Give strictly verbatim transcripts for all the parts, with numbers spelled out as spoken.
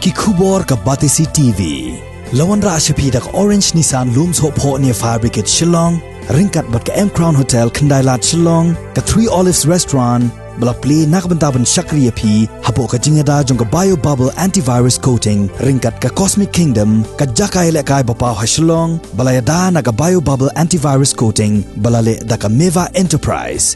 Ki khubor ka Batesi T V. La wanrah sha phi da ka Orange Nissan Lum Sohphoh near Fire Brigade Shillong, ryngkat bad ka M Crown Hotel Khyndailad Shillong, ka Three Olives Restaurant, ba la plie na ka bynta ban shakri ïa phi hapoh ka jingïada jong ka Bio Bubble Antivirus Coating, ryngkat ka Cosmic Kingdom, ka jaka ïalehkai ba paw ha Shillong, ba la ïada na ka Bio Bubble Antivirus Coating, ba la leh da ka Meva Enterprise.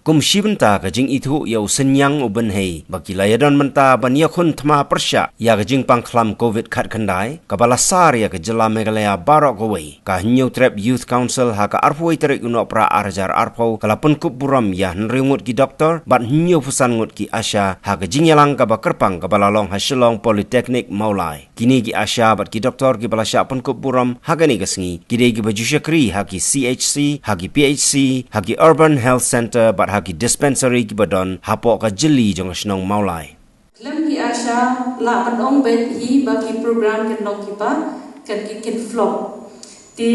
Kum shi bynta ka jingithuh ïa u synñiang u bynhei ba ki la ïadon bynta ban ïakhun thma pyrshah ïa ka jingpang khlam covid khatkhyndai kaba la sar ïa ka jylla Meghalaya baroh kawei, ka Hynñiewtrep Youth Council ha ka arphew wei tarik u Nohprah ar hajar arphew ka la pynkup burom ïa hynriew ngut ki doktor bad hynñiewphew san ngut ki ASHA ha ka jingïalang kaba kyrpang kaba la long ha Shillong Polytechnic Mawlai. Kine ki ASHA bad ki doktor kiba la shah pynkup burom ha kane ka sngi ki dei kiba ju shakri ha ki C H C, ha ki P H C, ha ki Urban Health Centre bad ha ki dispensary kiba don hapoh ka jylli jong ka shnong Mawlai. Khlem ki ASHA lah ban ong beit hi ba ki program kin long kiba, kin, kin, kin flop. Te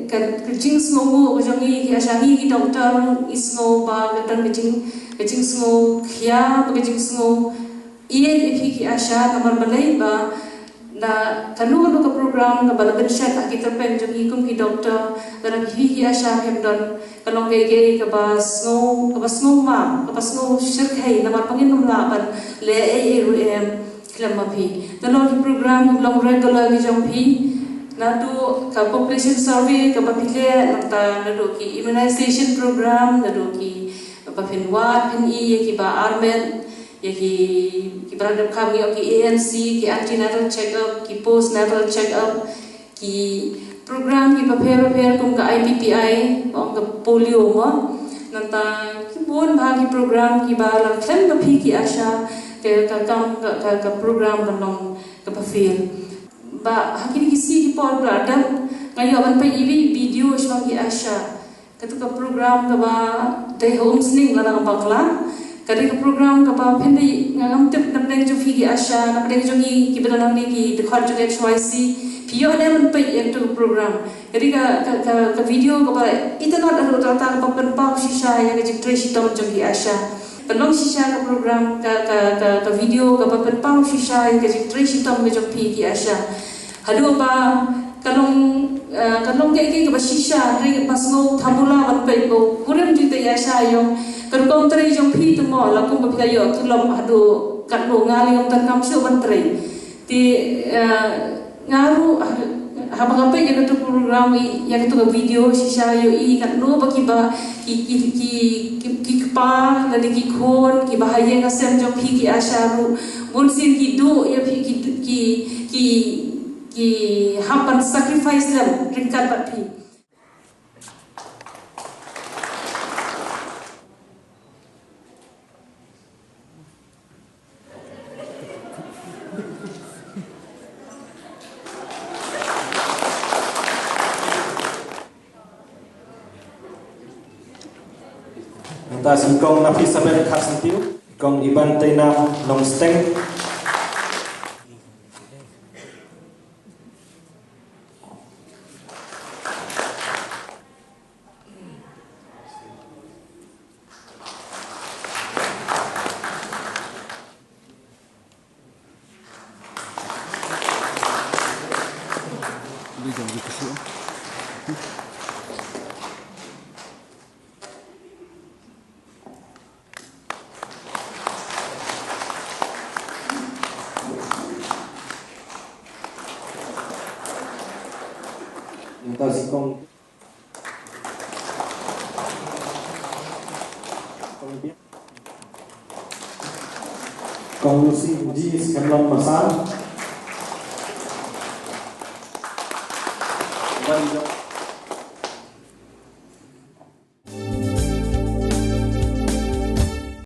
ka, ka jingsngewnguh ka jong ngi ki ASHA, ngi ki doktor ngi sngew ba ka don ka jing, ka jingsngew khia, ba ka jingsngew ïeit ïa phi ki ASHA, namar balei ba na kano kano ka program kaba la pynshet ha ki tyrpeng jong ngi kum ki doktor, lada phi ki ASHA phim don, ka long kaei kaei kaba sngew, kaba sngew ma, kaba sngew shyrkhei, namar ba ngin ym lah ban leh ei ei ruh em khlem ma phi. Te long ki program kiba long regular ki jong phi, naduh ka population survey kaba phi leh, nangta naduh ki immunization program, naduh kiba phin wad phin ïoh ïa kiba armet, ïa ki, kiba la dep kham, ïa ki A N C, ki antenatal check-up, ki postnatal check-up, ki program kiba pher bapher kum ka I P P I, ong ka polio mo. Nangta ki bun bha ki program kiba la khlem da phi ki ASHA, ka, ka kam, ka, ka, ka program ka long kaba fail. Ba ha kine ki sngi ki por ba la dep, nga ïoh ban peit ïa ki video sha ki ASHA. Katu ka program kaba dei ha Umsning, la dang bakla. Ka dei ka program kaba phin dei, nga ngam tip na pdeng jong phi ki ASHA, na pdeng jong ngi kiba don hangne ki dkhot jong H Y C, phi ïoh ne ban peit ïa katu ka program. Ka dei ka, ka, ka, ka video kaba itynnad haduh katta, kaba pynpaw shisha ïa ka jingtrei shitom jong ki ASHA. Ka long shisha ka program, ka, ka, ka, ka video kaba pynpaw shisha ïa ka jingtrei shitom ka jong phi ki ASHA. Haduh ba ka long, eh, ka long kaei kaei kaba shisha, hynrei ba sngew thamula ban peit ba u kurim jong ita i ASHA ïong, ka rukom trei jong phi te mo, la kum ba phi la ïoh tulop haduh katno, nga lei ngam donkam shuh ban trei. Te, eh, nga ruh, ha, haba nga peit ïa katu ka program, ïa katu ka video, shisha ïohi katno ba kiba, ki, ki, ki, ki, ki kpa lane ki khun kiba ha ïing ha sem jong phi ki ASHA ruh, bunsien ki duh ïa phi, ki, ki, ki, ki hap ban sacrifice lem ryngkat bad phi. Nangta sha i Kong Naphisabeth Kharsyntiew, i Kong Iban Tainam Nongsteng. Nangta sha i Kong Kong Lucy G. Scanlon Masan.